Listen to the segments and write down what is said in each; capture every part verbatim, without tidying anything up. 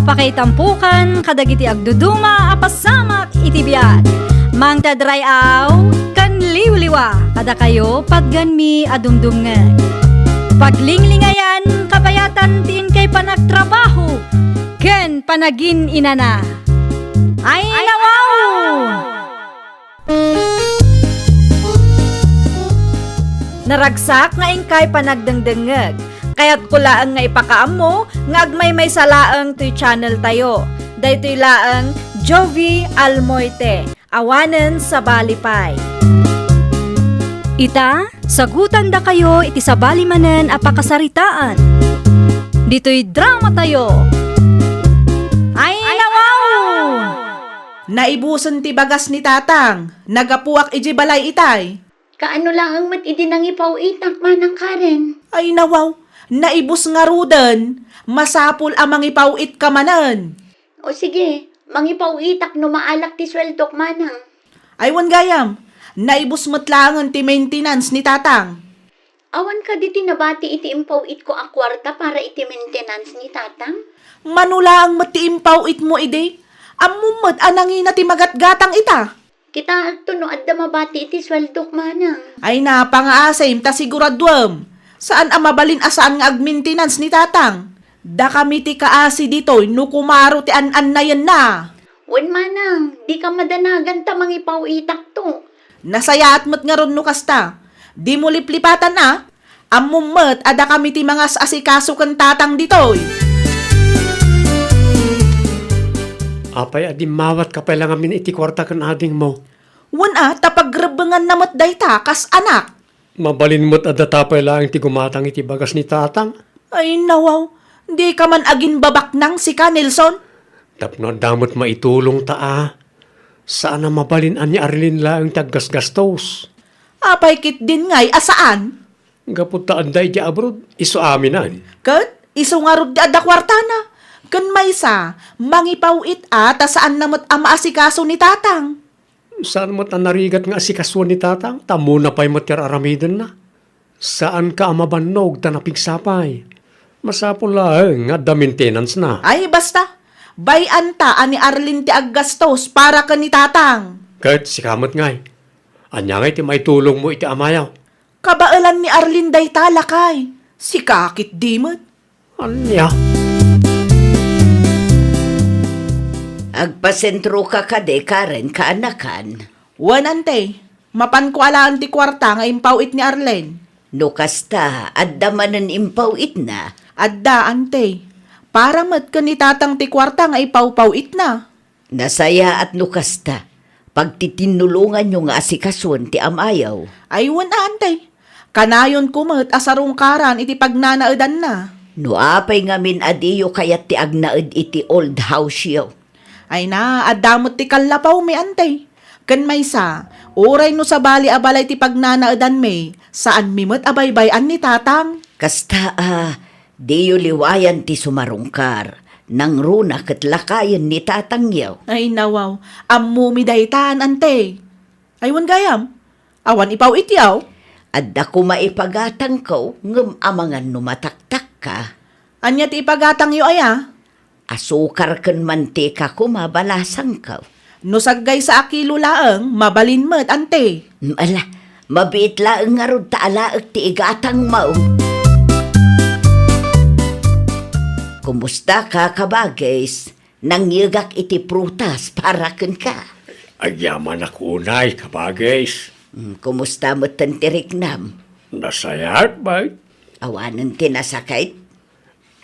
Pakaitampokan kadagiti agduduma a pasamak iti biag. Mangted ray-aw ken liwliwa kadakayo patganmi a dumdumngeg. Paglinglingayan kabayatan ti inkay panagtrabaho ken panagin-inana. Ay, nawaw! Naragsak nga inkay panagdengdengngeg. Kayatko laeng nga ipakaammo nga agmaymaysa laeng toy channel tayo. Daytoy laeng Jovie Almoite, awanen sabali pay. Ita, sagutandakayo iti sabali manen a pakasaritaan. Ditoy drama tayo. Ay, nawaw! Naibusen ti bagas ni Tatang. Naggapuak idiay balay itay. Kaano laeng met idi nangipaw-itak, Manang Karen? Ay, nawaw. Naibus ngaruden. Masapul a mangipaw-itka manen. O sige, mangipaw-itak no maalak ti sueldok, Manang. Ay, wen gayam. Naibus met laengen ti maintenance ni Tatang. Awan kadi ti nabati iti impaw-itko a kuarta para iti maintenance ni Tatang? Mano laeng met ti impaw-itmo idi? Ammom met a nangina ti magatgatang ita. Kitaekto no adda mabati iti sueldok, Manang. Ay, napangaasim ta siguraduem. Saan a mabalin a saan nga agmaintenance ni Tatang. Dakami ti kaasi ditoy no kumaro ti an-annayenna. Wen, Manang, dika madanagan ta mangipaw-itakto. Nasayaat met ngarud no kasta. Dimo liplipatan a. Ammom met a dakami ti mangas-asikaso ken Tatang ditoy. Apay a dimmawatka pay la ngamin iti kuarta ken adingmo? Wen a, ta pagrebbenganna met dayta kas anak. Mabalin met a data pay laeng ti gumatang iti bagas ni Tatang. Ay, nawaw. Dika man agimbabaknang sika, Nelson. Tapno adda met maitulongta a. Saan a mabalin a ni Arlene laeng ti aggasgastos. Apay ketdin ngay a saan? Gapu ta adda idiay abroad, isu aminen. Ket isu ngarud ti adda kuartana. Ken maysa, mangipaw-it a ta saanna met a maasikaso ni Tatang. Saan met a narigat nga asikasuen ni Tatang, ta ammona pay met ti ar-aramidenna. Saanka a mabannog ta napigsa pay. Masapul laeng nga adda maintenance-na. Ay, basta. Bay-anta a ni Arlene ti aggastos para ken ni Tatang. Ket sika met ngay. Ania ngay ti maitulongmo iti amayo? Kabaelan ni Arlene dayta, lakay. Sika ketdi met. Ania? Agpasentroka kadi, Karen, kaanakan? Wen, ante. Mapanko alaen ti kuarta nga impaw-it ni Arlene. No kasta, adda manen impaw-itna? Adda, ante. Para met ken ni Tatang ti kuarta nga ipawpaw-itna. Nasayaat no kasta. Pagtitinnolonganyo nga asikasuen ti amayo. Ay, wen a, ante. Kanayonko met a sarungkaran iti pagnanaedanna. No apay ngamin a diyo kayat ti agnaed iti old house-yo? Ay na, adda met ti kallapawmi, ante. Ken maysa, uray no sabali a balay ti pagnanaedanmi, saanmi met a baybay-an ni Tatang. Kasta a, diyo liwayan ti sumarungkar, nangruna ket lakayen ni Tatangyo. Ay, nawaw, ammomi daytan, ante. Ay, wen gayam, awan ipaw-ityo? Adda koma ipagatangko, ngem amangan no mataktakka. Ania ti ipagatangyo aya? Asukar ken mantika koma balasangko. No saggaysa a kilo laeng, mabalin met, ante. Ala, mabiit laeng ngarud ta alaek ti igatangmo. Kumusta ka, kabagis? Nangyegak iti prutas para kenka. Agyamanak unay, kabagis. Mm, kumusta metten ti riknam? Nasayaat, bay. Awanen ti nasakit?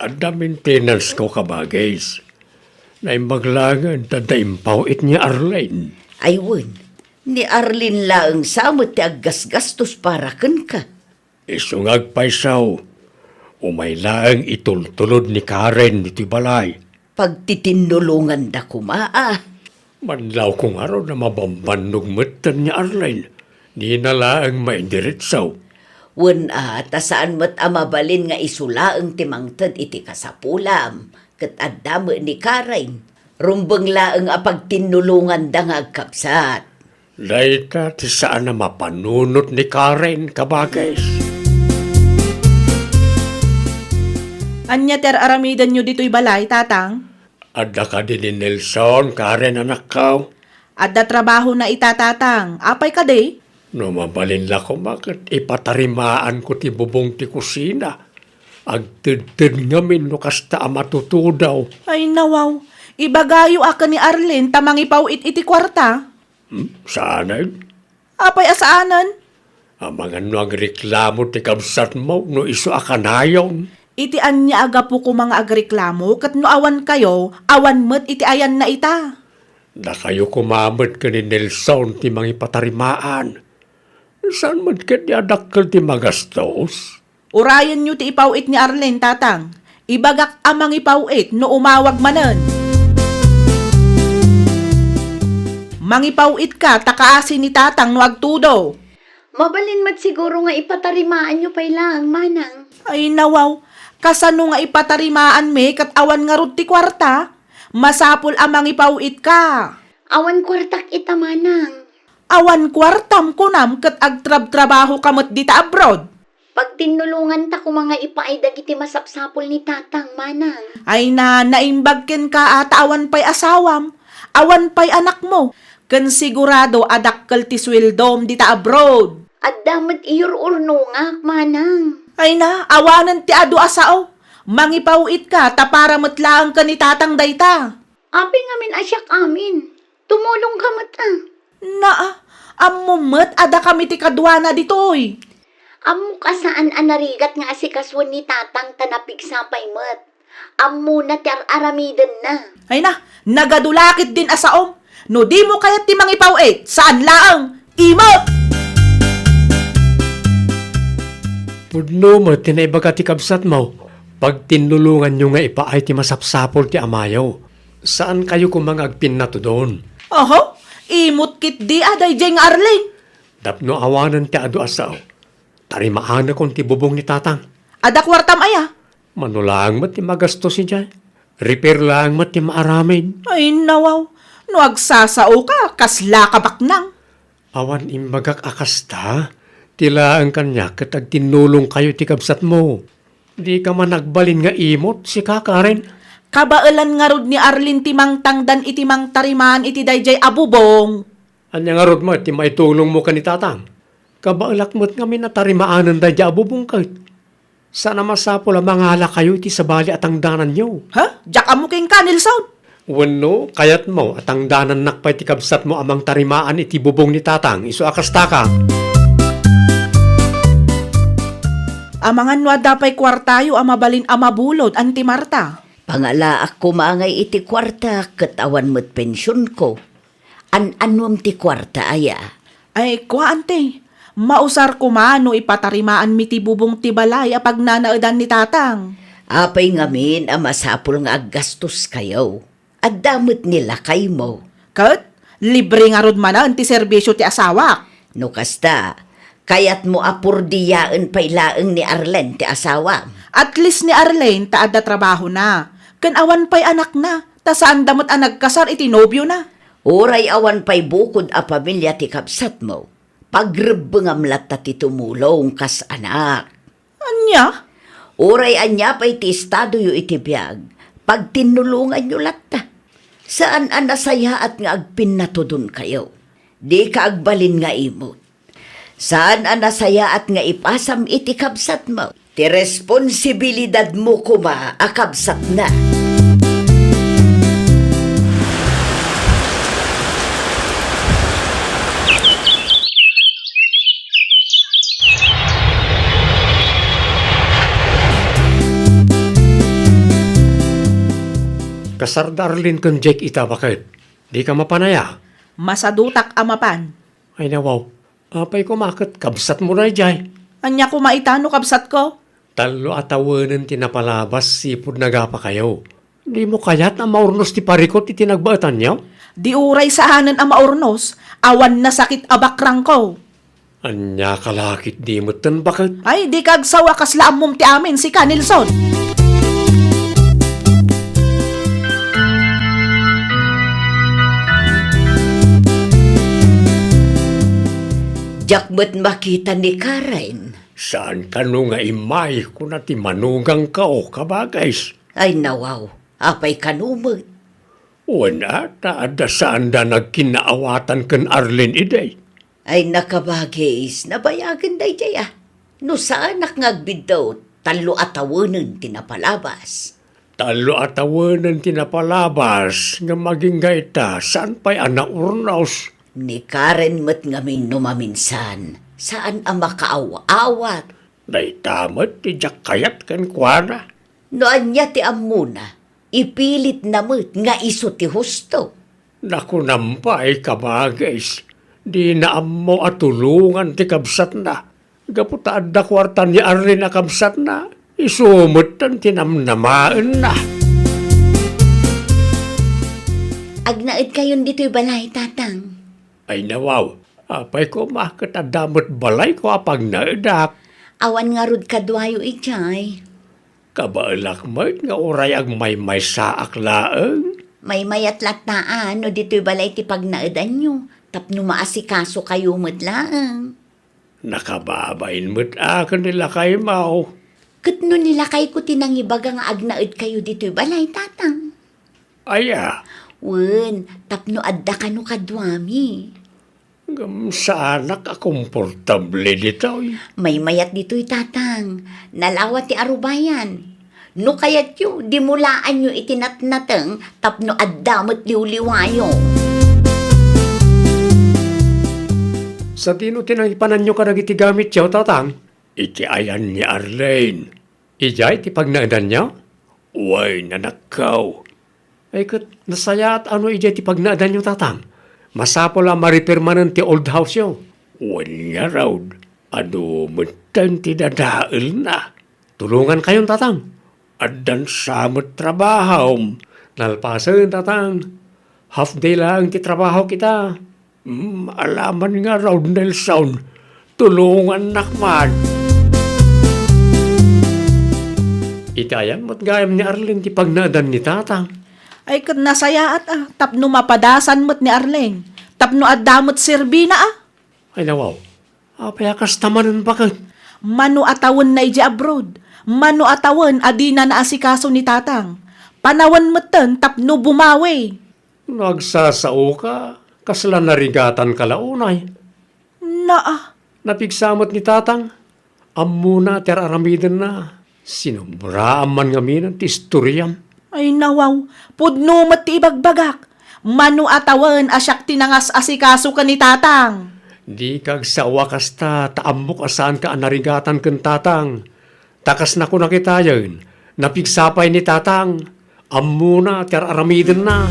Adda maintenance-ko, kabagis. Naimbag laengen ta adda impaw-it ni Arlene. Ay wen, ni Arlene laeng sa met ti aggasgastos para kenka. Isu nga agpayso, umay laeng itultulod ni Karen ditoy balay. Pagtitinnolonganda koma a. Manlawko ngarud a mabambannog metten ni Arlene. Dina laeng maindiretso. Wen a, ta saan met a mabalin nga isu laeng ti mangted iti kasapulam, ket adda met ni Karen. Rumbeng laeng a pagtinnolonganda nga agkabsat. Dayta ti saan a mapanunot ni Karen, kabagis. Ania ti ar-aramidenyo ditoy balay, Tatang? Adda kadi ni Nelson, Karen, anakko? Adda trabahona ita, Tatang. Apay kadi? No mabalin la koma ket ipatarimaanko ti bubong ti kusina. Agtedted ngamin no kasta a matutudaw. Ay, nawaw. Ibagayo a ken ni Arlene ta mangipaw-it iti kuarta. Hmm, saanen? Apay a saanen? Amangan no agreklamo ti kabsatmo no isu a kanayon. Iti ania a gapu koma nga agreklamo ket no awankayo, awan met iti ayanna ita. Dakayo koma met ken ni Nelson ti mangipatarimaan. Saan met ketdi a dakkel ti magastos? Urayenyo ti ipaw-it ni Arlene, Tatang. Ibagak a mangipaw-it no umawag manen. Mangipaw-itka ta kaasi ni Tatang no agtudo. Mabalin met siguro nga ipatarimaanyo pay laeng, Manang. Ay, nawaw. Kasano nga ipatarimaanmi ket awan ngarud ti kuarta? Masapul a mangipaw-itka. Awan kuartak ita, Manang. Awan kuartam kunam ket agtrabtrabahoka met dita abroad? Pagtinnulonganta koma nga ipaay dagiti masapsapul ni Tatang, Manang. Ay na, naimbag kenka a ta awan pay asawam, awan pay anakmo, ken sigurado a dakkel ti sueldom dita abroad. Adda met iyur-urnongak, Manang. Ay na, awanen ti adu a sao. Mangipaw-itka ta para met laeng ken ni Tatang dayta. Apay ngamin a siak amin? Tumulongka met a. Naa, ammom met a dakami ti kaduana ditoy. Ammok a saan a narigat nga asikasuen ni Tatang ta napigsa pay met. Ammona ti ar-aramidenna. Ay na, nagadu la ketdin a saom. No dimo kayat ti mangipaw-it, saan laeng, imot! Pudno met ti naibaga ti kabsatmo. Pagtinnulonganyo nga ipaay ti masapsapul ti amayo. Saankayo koma nga agpinnatudon. Oho, imot ketdi a daydiay nga Arlene. Tapno awanen ti adu a sao, tarimaanakon ti bubong ni Tatang. Adda kuartam aya? Mano laeng met ti magastos idiay. Repair laeng met ti maaramid. Ay, nawaw. No agsasaoka, kasla ka baknang. Awan imbagak a kasta. Ti laeng kaniak ket agtinnulongkayo iti kabsatmo. Dika man agbalin nga imot, sika, Karen. Kabaelan ngarud ni Arlene ti mangtangdan iti mangtarimaan iti daydiay a bubong. Ania ngarud met ti maitulongmo ken ni Tatang? Kabaelak met ngamin a tarimanen daydiay a bubong ket. Saan a masapul a mangalakayo iti sabali a tangdananyo. Ha? Diak ammo kenka, Nelson? Wenno, kayatmo a tangdanannak pay ti kabsatmo a mangtarimaan iti bubong ni Tatang, isu a kastaka? Amangan no adda pay kuartayo a mabalin a mabulod, Auntie Marta. Pangalaak koma ngay iti kuarta ket awan met pensionko. An-anuem ti kuarta aya? Ay, kua, Auntie. Mausar koma no ipatarimaanmi ti bubong ti balay a pagnanaedan ni Tatang. Apay ngamin a masapul nga aggastoskayo? Adda met ni lakaymo. Ket, libre ngarud manen ti serbisio ti asawak. No kasta, kayatmo a purdiaen pay laeng ni Arlene ti asawam? At least ni Arlene ta adda trabahona, ken awan pay anakna, ta saanda met a nagkasar iti nobiona. Uray awan pay bukod a pamilia ti kabsatmo, pagrebbengam latta ti tumulong kas anak. Ania? Uray ania pay ti estadoyo iti biag, pagtinnulonganyo latta. Saan a nasayaat nga agpinnatudonkayo. Dika agbalin nga imot. Saan a nasayaat nga ipasam iti kabsatmo ti responsibilidadmo koma a kabsatna. Kasar da Arlene ken Jake ita, baket. Dika mapan aya? Masadutak a mapan. Ay, nawaw. Apay koma ket kabsatmo daydiay? Ania koma ita no kabsatko? Tallo a tawenen ti napalabas sipud nagapakayo. Dimo kayat a maurnos ti parikut iti nagbaetanyo? Di uray saanen a maurnos, awan nasakit a bakrangko. Ania ka la ketdi metten, baket? Ay, dika agsawa, kasla ammom ti amin, sika, Nelson. Diak met makita ni Karen. Saan kano nga immay, kuna ti manugangko, kabagis. Ay, nawaw, apay kano met? Wen a, ta adda saanda nagkinnaawatan ken Arlene idi. Ay, nakabagis, nabayagen daydiay a. No saanak nga agbiddaw, tallo a tawenen ti napalabas. Tallo a tawenen ti napalabas, ngem agingga ita, saan pay a naurnos. Ni Karen met ngamin no maminsan, saan a makaaw-awat. Dayta met ti diak kayat kenkuana. No ania ti ammona, ipilitna met nga isu ti husto. Nakunam pay, kabagis, dina ammo a tulongan ti kabsatna. Gapu ta adda kuarta ni Arlene a kabsatna, isu metten ti namnamaenna. Agnaedkayon ditoy balay, Tatang? Ay, nawaw, apay koma ket adda met balayko a pagnaedak. Awan ngarud kaduayo idiay. Kabaelak met nga uray agmaymaysaak laeng. Maymayat latta a no ditoy balay ti pagnaedanyo, tapno maasikasokayo met laeng. Nakababain met a ken ni lakaymo. Ket no ni lakayko ti nangibaga nga agnaedkayo ditoy balay, Tatang? Aya? Wen, tapno adda kano kaduami. Ngem saanak a komportable ditoy. Maymayat ditoy, Tatang. Nalawa ti arubayan. No kayatyo, dimulaanyo iti natnateng tapno adda met liwliwayo. Sadino ti nangipananyo kadagiti gamityo, Tatang? Iti ayan ni Arlene. Idiay ti pagnaedanyo? Wen, anakko. Ay, ket nasayaat a no idiay ti pagnaedanyo, Tatang. Masapul a ma-repair manen ti old house-yo. Wen ngarud, adu metten ti dadaelna. Tulongankayon, Tatang. Addan sa met trabahom. Nalpasen, Tatang. Half day laeng ti trabaho kita. Hmm, alaman ngarud, Nelson. Tulongannak man. Iti ayan met gayam ni Arlene ti pagnaedan ni Tatang. Ay, ket nasayaat a, tapno mapadasan met ni Arlene, tapno adda met serbina a. Ay, nawaw, apay a kasta manen baket? Mano a tawenna idiay abroad, mano a tawen a dina naasikaso ni Tatang. Panawen metten tapno bumawi. No agsasaoka, kasla narigatanka la unay. Naa. Napigsa met ni Tatang. Ammona ti ar-aramidenna. Sinobraan man ngamin ti istoriam. Ay, nawaw, pudno met ti ibagbagak. Mano a tawen a siak ti nangas-asikaso ken ni Tatang? Dika agsao a kasta, ta ammok a saanka a narigatan ken Tatang. Ta kas nakunak itayen, napigsa pay ni Tatang. Ammona ti ar-aramidenna.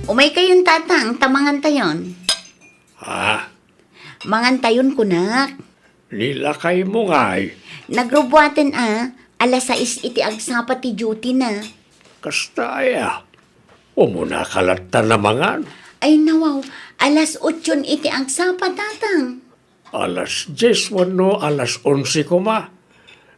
Umaykayon, Tatang, ta mangantayon. Ha? Mangantayon, kunak. Ni lakaymo ngay? Nagrubuaten a, alas sais iti agsapa ti duty na. Kasta aya? Umunaka latta a mangan? Ay, nawaw, alas otson iti agsapa, Tatang. Alas dies wenno alas onse koma.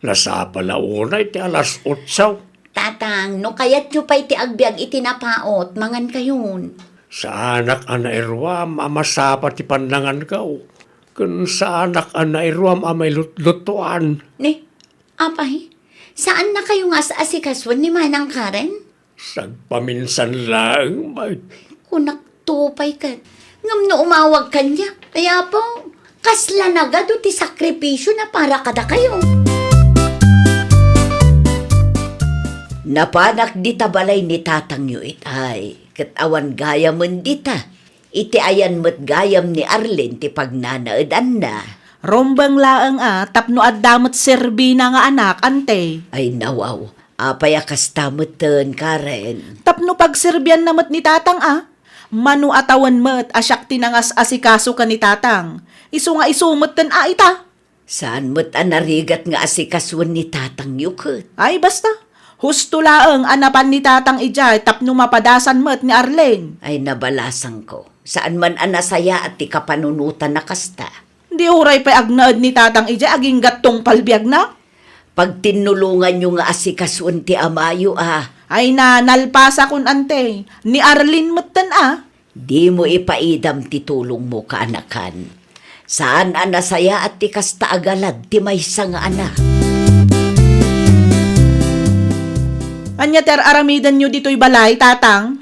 Nasapa la unay ti alas otso. Tatang, no kayatyo pay ti agbiag iti napaut, mangankayon. Saanak a nairuam a masapa ti pannanganko, ken saanak a nairuam a mailutlutuan. Ni, apay, saannakayo nga as-asikasoen ni Manang Karen? Sagpaminsan laeng met. Kunak to pay ket. Ngem no umawag kaniak, ay Apo, kasla nagadu ti sakripisio na para kadakayo. Napanak dita balay ni tatangyo itay, ket awan gayamen dita. Iti ayan met gayam ni Arlene ti pagnanaedanna. Rumbeng laeng a tapno adda met serbina nga anak, ante. Ay, nawaw. Apay a kasta metten, Karen? Tapno pagserbianna met ni tatang a. Mano a tawen met a siak ti nangas-asikaso ken ni tatang. Isu nga isu metten a ita. Saan met a narigat nga asikasoen ni tatangyo ket? Ay, basta. Husto laeng a napan ni tatang idiay tapno mapadasan met ni Arlene. Ay, nabalasangko. Saan man a nasayaat ti kapanunotan a kasta. Di uray pay agnaed ni tatang idiay agingga tungpal biagna? Pagtinnulonganyo nga asikasoen ti amayo a. Ay na, nalpasakon, ante. Ni Arlene metten a. Dimo ipaidam ti tulongmo, kaanakan. Saan a nasayaat ti kasta a galad ti maysa nga anak. Ania ti ar-aramidenyo ditoy balay, Tatang?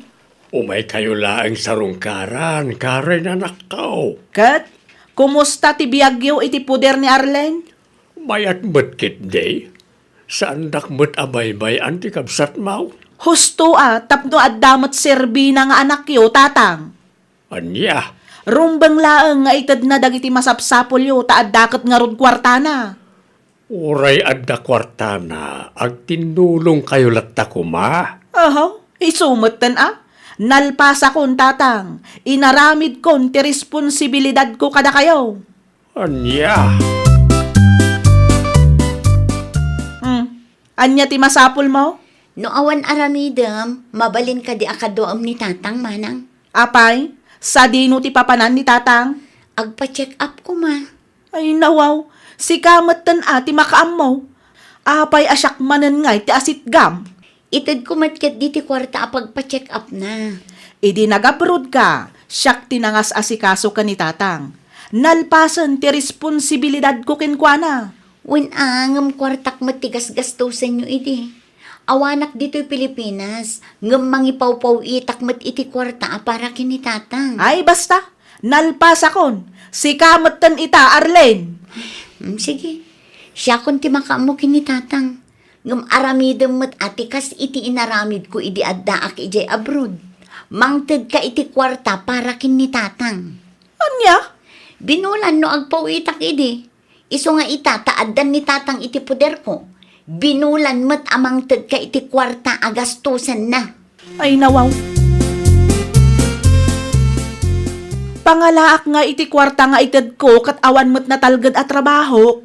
Umaykayo laeng sarungkaran, Karen, anakko. Ket, kumusta ti biagyo iti poder ni Arlene? Mayat met ketdi. Saandak met a baybay-an ti kabsatmo. Husto a, tapno adda met serbina nga anakyo, Tatang. Ania? Rumbeng laeng nga itedna dagiti masapsapulyo ta adda ket ngarud kuartana. Uray adda kuartana, agtinnulongkayo latta koma. Ahaw, isu metten a. Nalpasakon, Tatang. Inaramidkon ti responsibilidadko kadakayo. Ania? Hmm. Ania ti masapulmo? No awan aramidem, mabalin kadi a kaduaem ni Tatang, Manang? Apay, sadino ti papanan ni Tatang? Agpa-check up koma. Ay, nawaw, sika metten a ti makaammo. Apay a siak manen ngay ti asitgam? Itedko met ketdi ti kuarta a pagpa-check up na. Idi nag-abroad ka, siak ti nangas-asikaso ken ni Tatang. Nalpasen ti responsibilidadko kenkuana. Wen a, ngem kuartak met ti gasgastosenyo idi. Awanak ditoy Pilipinas, ngem mangipawpaw-itak met iti kuarta a para ken ni Tatang. Ay, basta! Nalpasakon! Sika metten ita, Arlene! Mm, sige. Siakon ti makaammo ken ni Tatang. Ngem aramidem met a ti kas iti inaramidko idi addaak idiay abroad. Mangtedka iti kuarta para ken ni Tatang. Ania? Binulan no agpaw-itak idi. Isu nga ita ta addan ni Tatang iti poderko, binulan met a mangtedka iti kuarta a gastosenna. Ay, nawaw. Pangalaak nga iti kuarta nga itedko ket awan met natalged a trabahok.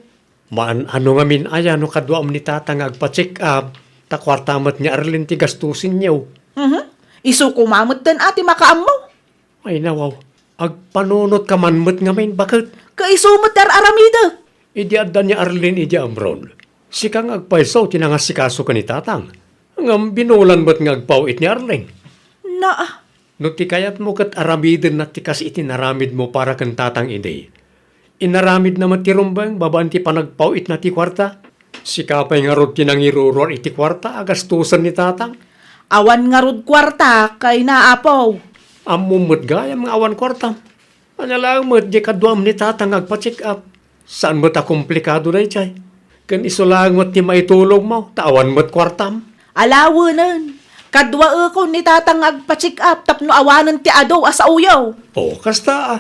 Maan-ano ngamin aya no kaduam ni Tatang nga agpa-check up, ta kuarta met ni Arlene ti gastosenyo. Mhm. Isu koma metten a ti makaammo. Ay, nawaw. Agpanunotka man met ngamin, baket. Kaisu met ti ar-aramidek. Idi adda ni Arlene idi abroad, sika nga agpayso ti nangasikaso ken ni Tatang. Ngem binulan met nga agpaw-it ni Arlene. Naa. No ti kayatmo ket aramidenna ti kas iti inaramidmo para ken Tatang idi, inaramidna met ti rumbeng babaen ti panagpaw-itna ti kuarta. Sika pay ngarud ti nangiruruar iti kuarta a gastosen ni Tatang. Awan ngarud kuarta, kayna, Apo. Ammom met gayam nga awan kuartam. Ania laeng met diay kaduam ni Tatang nga agpa-check up. Saan met a komplikado daydiay. Ken isu laeng met ti maitulongmo, ta awan met kuartam. Alawenen, kaduaekon ni Tatang nga agpa-check up tapno awanen ti adu a saoyo. O, kasta a.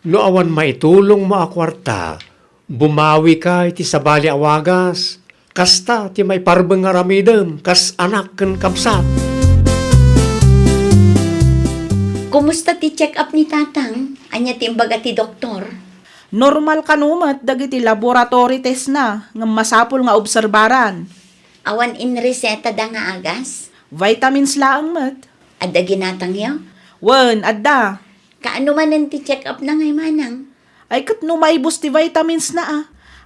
No awan maitulongmo a kuarta, bumawika iti sabali a wagas. Kasta ti maiparbeng nga aramidem kas anak ken kabsat. Kumusta ti check-up ni Tatang? Ania ti imbaga ti doktor? Normal kano met dagiti laboratory testna ngem masapul nga obserbaran. Awan inresetada nga agas? Vitamins laeng met. Adda ginatangyo? Wen, adda. Kaano manen ti check-up na ngay manang? Ay, ket no maibus ti vitamins na, a.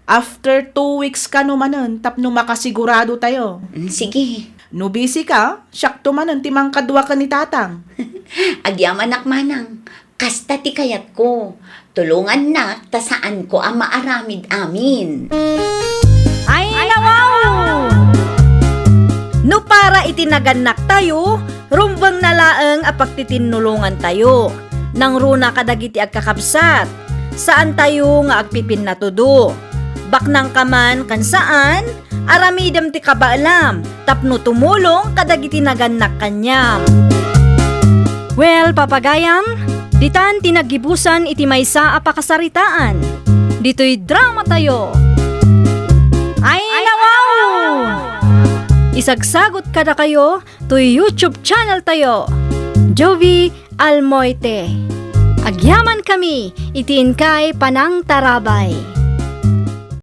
After two weeks kano manen tapno makasigurado tayo. Mm, sige. No busy ka, siakto manen ti mangkadua ken ni Tatang. Agyamanak manang. Kasta ti kayatko. Tulongannak ta saanko a maaramid amin. Ay, nawaw! No para iti nagannaktayo, rumbeng na laeng a pagtitinnulongantayo. Nangruna kadagiti agkakabsat, saantayo nga agpipinnatudo. Baknangka man ken saan, aramidem ti kabaelam tapno tumulong kadagiti nagannak kaniam. Well, papagayam, ditan ti naggibusan iti maysa a pakasaritaan. Ditoy drama tayo. Ay, nawaw! Isagsagot kadakayo toy YouTube channel tayo, Jovie Almoite. Agyaman kami iti inkay panangtarabay.